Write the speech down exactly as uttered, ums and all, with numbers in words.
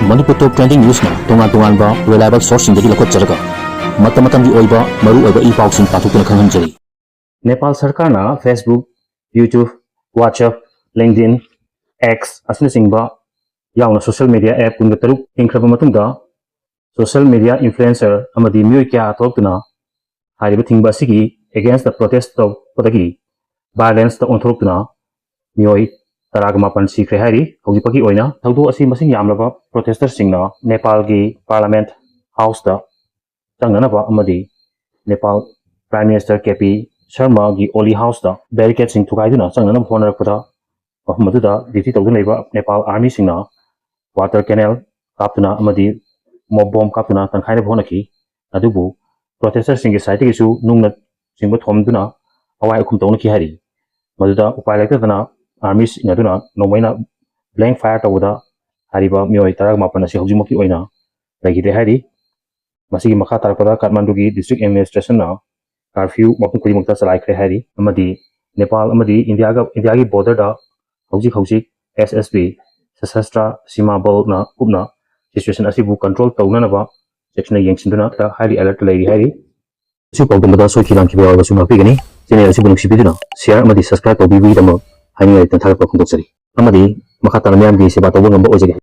ꯃꯅꯤꯄꯨꯔ ꯇꯣꯞ trending ꯅ꯭ꯌꯨꯁꯅ ꯇꯣꯉꯥꯟ ꯇꯣꯉꯥꯟꯕ reliable ꯁꯣꯔꯁꯁꯤꯡꯗꯒꯤ ꯂꯧꯈꯠꯆꯔꯒ ꯃꯇꯝ ꯃꯇꯝꯒꯤ ꯑꯣꯏꯕ ꯃꯔꯨ ꯑꯣꯏꯕ ꯏ ꯄꯥꯎꯁꯤꯡ ꯄꯥꯊꯣꯛꯇꯨꯅ ꯈꯪꯍꯟꯖꯔꯤ꯫ ꯅꯦꯄꯥꯜ ꯁꯔꯀꯥꯔꯅ Facebook, YouTube, WhatsApp, LinkedIn, X ꯑꯁꯤꯅꯆꯤꯡꯕ ꯌꯥꯎꯅ ꯁꯣꯁꯤꯌꯦꯜ ꯃꯤꯗꯤꯌꯥ ꯑꯦꯞ ꯀꯨꯟꯒ ꯇꯔꯨꯛ ꯊꯤꯡꯈ꯭ꯔꯕ ꯃꯇꯨꯡꯗ, ꯁꯣꯁꯤꯌꯦꯜ ꯃꯤꯗꯤꯌꯥ ꯏꯟꯐ꯭ꯂꯨꯌꯦꯟꯁꯔ ꯑꯃꯗꯤ ꯃꯤꯑꯣꯏ ꯀꯌꯥ ꯊꯣꯛꯂꯛꯇꯨꯅ ꯍꯥꯏꯔꯤꯕ ꯊꯤꯡꯕ ꯑꯁꯤꯒꯤ ꯑꯦꯒꯦꯟꯁꯇ ꯄ꯭ꯔꯣꯇꯦꯁ ꯇꯧꯔꯛꯄꯗꯒꯤ ꯚꯥꯏꯂꯦꯟꯁꯇ ꯑꯣꯟꯊꯣꯔꯛꯇꯨꯅ ꯃꯤꯑꯣꯏ ꯇꯔꯥꯒ ꯃꯥꯄꯟ ꯁꯤꯈ꯭ꯔꯦ ꯍꯥꯏꯔꯤ꯫ ꯍꯧꯖꯤꯛ ꯐꯥꯎꯒꯤ ꯑꯣꯏꯅ ꯊꯧꯗꯣꯛ ꯑꯁꯤ ꯃꯁꯤꯡ ꯌꯥꯝꯂꯕ ꯄ꯭ꯔꯣꯇꯦꯁꯇꯔꯁꯤꯡꯅ ꯅꯦꯄꯥꯜꯒꯤ ꯄꯥꯔꯂꯥꯃꯦꯟꯠ ꯍꯥꯎꯁꯇ ꯆꯪꯅꯅꯕ ꯑꯃꯗꯤ Nepal prime minister K P ꯁꯔꯃꯒꯤ ꯑꯣꯂꯤ ꯍꯥꯎꯁꯇ ꯕꯦꯔꯤꯀꯦꯗꯁꯤꯡ ꯊꯨꯒꯥꯏꯗꯨꯅ ꯆꯪꯅꯅꯕ ꯍꯣꯠꯅꯔꯛꯄꯗ, ꯃꯐꯝ ꯑꯗꯨꯗ ꯗ꯭ꯌꯨꯇꯤ ꯇꯧꯗꯨꯅ ꯂꯩꯕ ꯅꯦꯄꯥꯜ ꯑꯥꯔꯃꯤꯁꯤꯡꯅ ꯋꯥꯇꯔ ꯀꯦꯅꯦꯜ ꯀꯥꯞꯇꯨꯅ ꯑꯃꯗꯤ ꯃꯣꯞ ꯕꯣꯝ ꯀꯥꯞꯇꯨꯅ ꯇꯪꯈꯥꯏꯅꯕ ꯍꯣꯠꯅꯈꯤ꯫ ꯑꯗꯨꯕꯨ ꯄ꯭ꯔꯣꯇꯦꯁꯇꯔꯁꯤꯡꯒꯤ ꯁꯥꯏꯠꯇꯒꯤꯁꯨ ꯅꯨꯡꯅ ꯆꯤꯡꯕ ꯊꯣꯝꯗꯨꯅ ꯑꯋꯥꯏ ꯑꯈꯨꯝ ꯇꯧꯅꯈꯤ ꯍꯥꯏꯔꯤ꯫ ꯃꯗꯨꯗ ꯎꯄꯥꯏ ꯂꯩꯇꯗꯅ ꯑꯥꯔꯃꯤꯁꯤꯡ ꯑꯗꯨꯅ ꯅꯣꯡꯃꯩꯅ ꯕ꯭ꯂꯦꯡ ꯐꯥꯌꯔ ꯇꯧꯕꯗ ꯍꯥꯏꯔꯤꯕ ꯃꯤꯑꯣꯏ ꯇꯔꯥꯃꯥꯄꯟ ꯑꯁꯤ ꯍꯧꯖꯤꯛꯃꯛꯀꯤ ꯑꯣꯏꯅ ꯂꯩꯈꯤꯗ꯭ꯔꯦ ꯍꯥꯏꯔꯤ꯫ ꯃꯁꯤꯒꯤ ꯃꯈꯥ ꯇꯥꯔꯛꯄꯗ ꯀꯥꯊꯃꯥꯟꯗꯨꯒꯤ ꯗꯤꯁꯇ꯭ꯔꯤꯛ ꯑꯦꯗꯃꯤꯅꯤꯁꯇ꯭ꯔꯦꯁꯟꯅ ꯀꯥꯔꯐ꯭ꯌꯨ ꯃꯐꯝ ꯈꯨꯗꯤꯡꯃꯛꯇ ꯆꯂꯥꯏꯈ꯭ꯔꯦ ꯍꯥꯏꯔꯤ꯫ ꯑꯃꯗꯤ ꯅꯦꯄꯥꯜ ꯑꯃꯗꯤ ꯏꯟꯗꯤꯌꯥꯒ, ꯏꯟꯗꯤꯌꯥꯒꯤ ꯕꯣꯔꯗꯔꯗ ꯍꯧꯖꯤꯛ ꯍꯧꯖꯤꯛ ꯑꯦꯁ ꯑꯦꯁ ꯕꯤ, ꯁꯁꯁꯇ꯭ꯔ ꯁꯤꯃꯥ ꯕꯜꯅ ꯀꯨꯞꯅ ꯁꯤꯆꯨꯋꯦꯁꯟ ꯑꯁꯤꯕꯨ ꯀꯟꯇ꯭ꯔꯣꯜ ꯇꯧꯅꯅꯕ ꯆꯦꯛꯁꯤꯟꯅ ꯌꯦꯡꯁꯤꯟꯗꯨꯅ ꯍꯥꯏꯂꯤ ꯑꯦꯂꯔꯠꯇ ꯂꯩꯔꯤ ꯍꯥꯏꯔꯤ꯫ ꯑꯁꯤ ꯄꯥꯎꯗꯝꯕꯗ ꯁꯣꯏꯈꯤ ꯂꯥꯟꯈꯤꯕ ꯌꯥꯎꯔꯕꯁꯨ ꯉꯥꯛꯄꯤꯒꯅꯤ꯫ ꯆꯦꯅꯦꯜ ꯑꯁꯤꯕꯨ ꯅꯨꯡꯁꯤꯕꯤꯗꯨꯅ ꯁꯤꯌꯥꯔ ꯑꯃꯗꯤ ꯁꯕꯁꯀ꯭ꯔꯥꯏꯕ ꯇꯧꯕꯤꯕꯒꯤꯗꯃꯛ ꯍꯥꯏꯅꯤꯡꯉꯥꯏ ꯂꯩꯇꯅ ꯊꯥꯒꯠꯄ ꯐꯣꯡꯗꯣꯛꯆꯔꯤ꯫ ꯑꯃꯗꯤ ꯃꯈꯥ ꯇꯥꯅ ꯃꯤꯌꯥꯝꯒꯤ ꯁꯦꯕꯥ ꯇꯧꯕ ꯉꯝꯕ ꯑꯣꯏꯖꯒꯦ꯫